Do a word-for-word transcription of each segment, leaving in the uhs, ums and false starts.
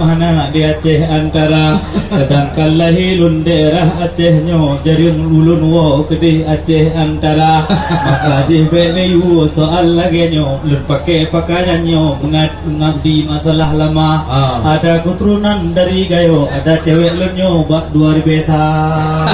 Hana di Aceh Antara, sedangkan lahé lôn daerah Aceh nyoe, jareueng ulôn woe keudeh Aceh Antara. Maka jih bék neuyue soal lagée nyoe, lôn paké pakaian nyoe meungat-, mengabdi masalah lama. Ah. Ada keturunan dari Gayo, ada cewek lôn nyoe bak dua ribée that.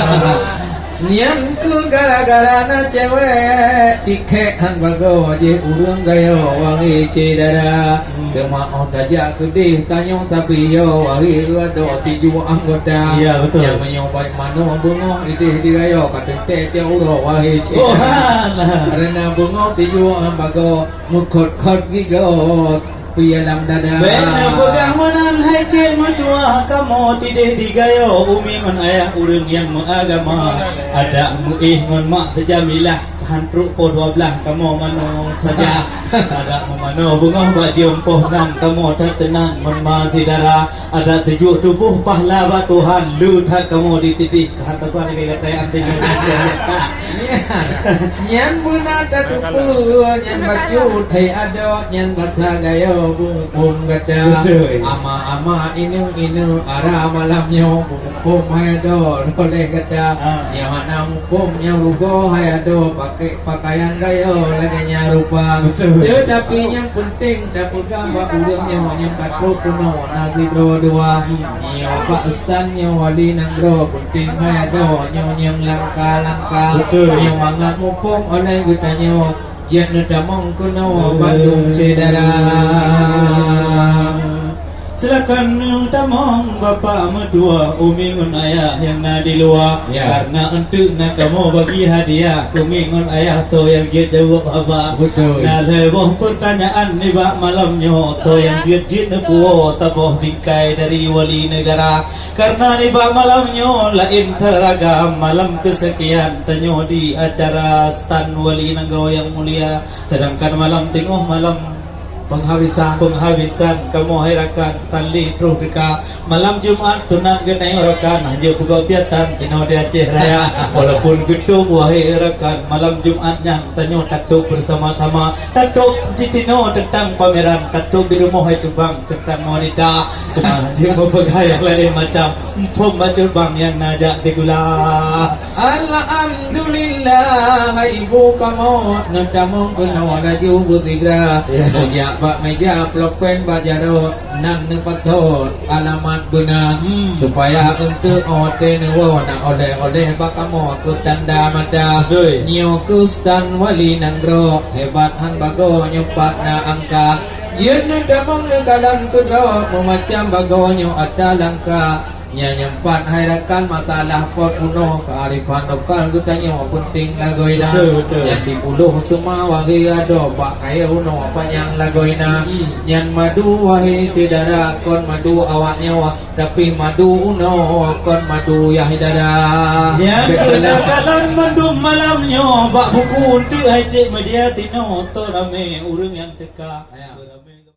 Nyan keuh gara-gara na cewek, tiket han bagoe jih ureuëng Gayo wahé syedara. Hmm. Teuma óh tajak keudeh tanyoe tapiôh wahé adoe tijuek anggota. Ya, betul. Nyang meunyoe baik manoe beungoh ideh di Gayo ka teuntée cok uroe wahé syedara. Oh, alah. Karena beungoh tijuek han bagoe meukhot-khot gigot. Peue lam dada. Bék neupeugah meunan hai cék meutuah, kamoe tideh di Gayo, umi ngon ayah ureuëng nyang meuagama. Adak meuéh ngon mak seujamilah, han trok poh dua blaih kamoe manoe saja. Adak meumanoe beungoh bak jiôh poh nam, kamoe that teunang ngon ma syedara. Adak teujuek tuboh pahala bak Tuhan, le that kamoe dititih. Ka hana ban lagée gata nyang teujuek. Nyan beuna tateupeue, nyan bacut hai adoe, nyan bata Gayo beuphom gata. Betul. Ama-ama, inong-inong, ara malam nyoe beuphom hai adoe oleh gata. Ah. Nyang hana muphom nyang rugoe hai adoe pakai pakaian Gayo lagée nyan rupa. Betul. Tetapi nyang peunteng tapeugah bak ureuëng nyoe nyang ka trok keunoe na sidroe dua. Nyoe bak stan nyoe wali nanggroe, peunteng hai adoe nyoe nyang langka-langka. Betul. Nyoe mangat muphom oleh geutanyoe, jeuet neutamong keunoe bandum syedara. Silakan neutamong bapak meutuah, umi ngon ayah nyang na di luwa. Ya. Karena enteuk na kamoe bagi hadiah keu umi ngon ayah, soe nyang jeuet jaweueb haba. Betul. Na lhée boh peurtanyaan nibak malam nyoe, soe nyang jeuet-jeuet neupuwoe saboh bingkai dari wali neugara. Karena nibak malam nyoe laén that ragam, malam keuseukian tanyoe di acara stan wali nanggroe nyang mulia. Sedangkan malam teungoh malam Penghabisan. Penghabisan, kamoe hai rakan, tan lé troh teuka. Malam Jumat sunat geutanyoe rakan, hanjeuet peugot piatan, keunoe di Aceh Raya. Walaupun geutôp, wahai rakan, malam Jumat nyan tanyoe tatôp bersama-sama. Tatôp di sinoe teuntang pameran, tatôp di rumoh hai Cubang teuntang wanita. Cuma hanjeuet meupeugah nyang laén macam, muphom bacut bang nyang na jak di gula. Alhamdulillah, hai ibu kamoe, neutamong keunoe laju beusigra. Ya. Neujak bak meja, pulpen bak jaroe, nan neupatot alamat beuna. Hmm. Supaya eunteuk watée neuwoe na oleh-oleh bak kamoe keu tanda mata. Betul. Nyoe keuh stan wali nanggroe, hebat han bagoe nyoe pat na angka. Jeuet neutamong neukalon keudroe, meumacam bagoe nyoe atra langka. Nyan nyang pat hai rakan, masalah pot bunoe, kearifan lokal geutanyoe peunteng lagoina. Betul, betul. Nyan dipulôh seuma wahé adoe bak kayée bunoe panyang lagoina. Hmm. Nyan madu wahé syedara, kon madu awak nyoe, tapi madu bunoe kon madu yah dara. Nyan beutôi. Keunakalon mandum malam nyoe bak buku eunteuk hai cék media tinoe, toh ramé ureuëng nyang teuka. Ya. Beurame